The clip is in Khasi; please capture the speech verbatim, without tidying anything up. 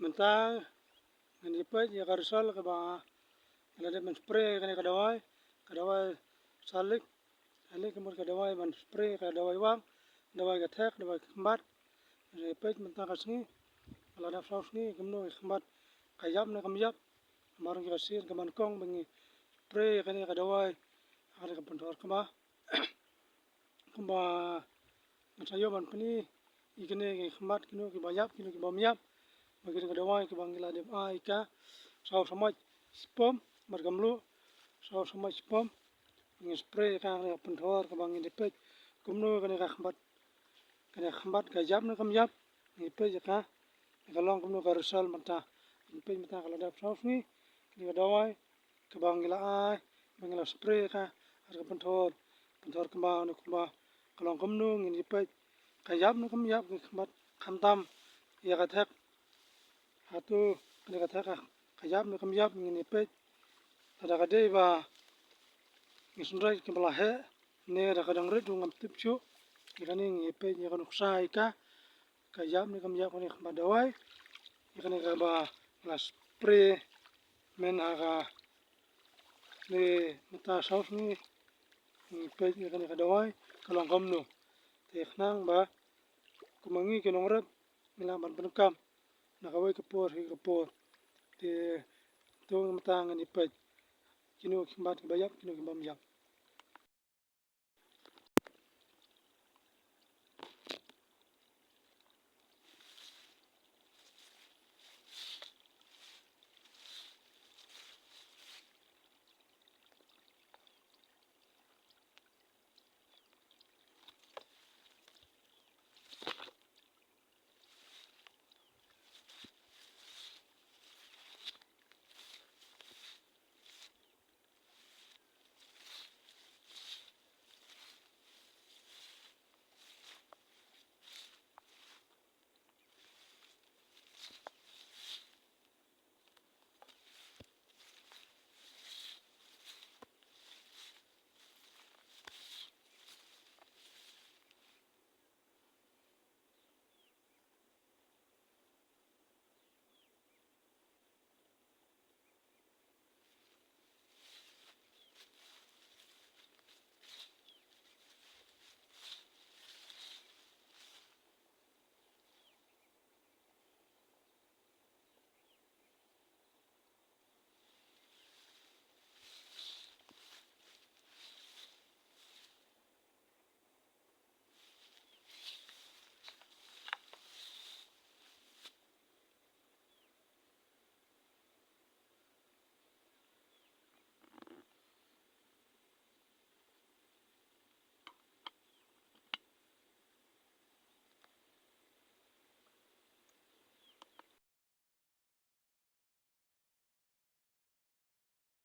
Mynta ngan ïa peit ïa ka result kaba ngi la dep ban spray kane ka dawai, ka dawai Salik. Salik ka mut ka dawai ban spray, ka dawai wang, dawai ka thek, dawai ka khmat. Ngan ïa peit mynta ka sngi, ka la dep saw sngi kumno ka khmat ka ïap ne kam ïap. Namar ka sien ka man kong ba ngi spray kane ka dawai ha kane ka pynthor kba. Kumba ngan sa ïoh ban pyni ïa kine ki khmat, kino kiba ïap, kino kiba ym ïap. Ba kine ki dawai kiba ngi la dep ai ka saw samoit spom, bad ka mluh saw samoit spom. Ngi spray ka, kane ka pynthor kaba ngi dep peit kumno kane ka khmat, kane ka khmat ka ïap ne kam ïap. Ngi peit ïa ka, ka long kumno ka result mynta. Ngi peit mynta ka la dep saw sngi kane ka dawai kaba ngi la ai, ba ngi la spray ka ha ka pynthor, pynthor kba ne kumba, ka long kumno ngin ïa peit ka ïap ne kam ïap. Ngi khmat khamtam ïa ka thek. Hato kane ka thek ka ïap ne kam ïap ngin ïa peit. Lada ka dei ba ngi synreit kaba la heh ne da ka dang rit ruh ngam tip shuh. Ïa kane ngi ïa peit ïa ka nuksa ïa ka, ka ïap ne kam ïap kane ka khmat dawai. Ïa kane kaba la spray mynta ha ka ne mynta saw sngi. Ngi peit ïa kane ka dawai ka long kumno. Te khnang ba kumba ngi ki nongrep ngi lah ban pyndonkam na kawei ka por sha ka por. Te to mynta ngan ïa peit kino ki khmat kiba ïap, kino kiba ym ïap.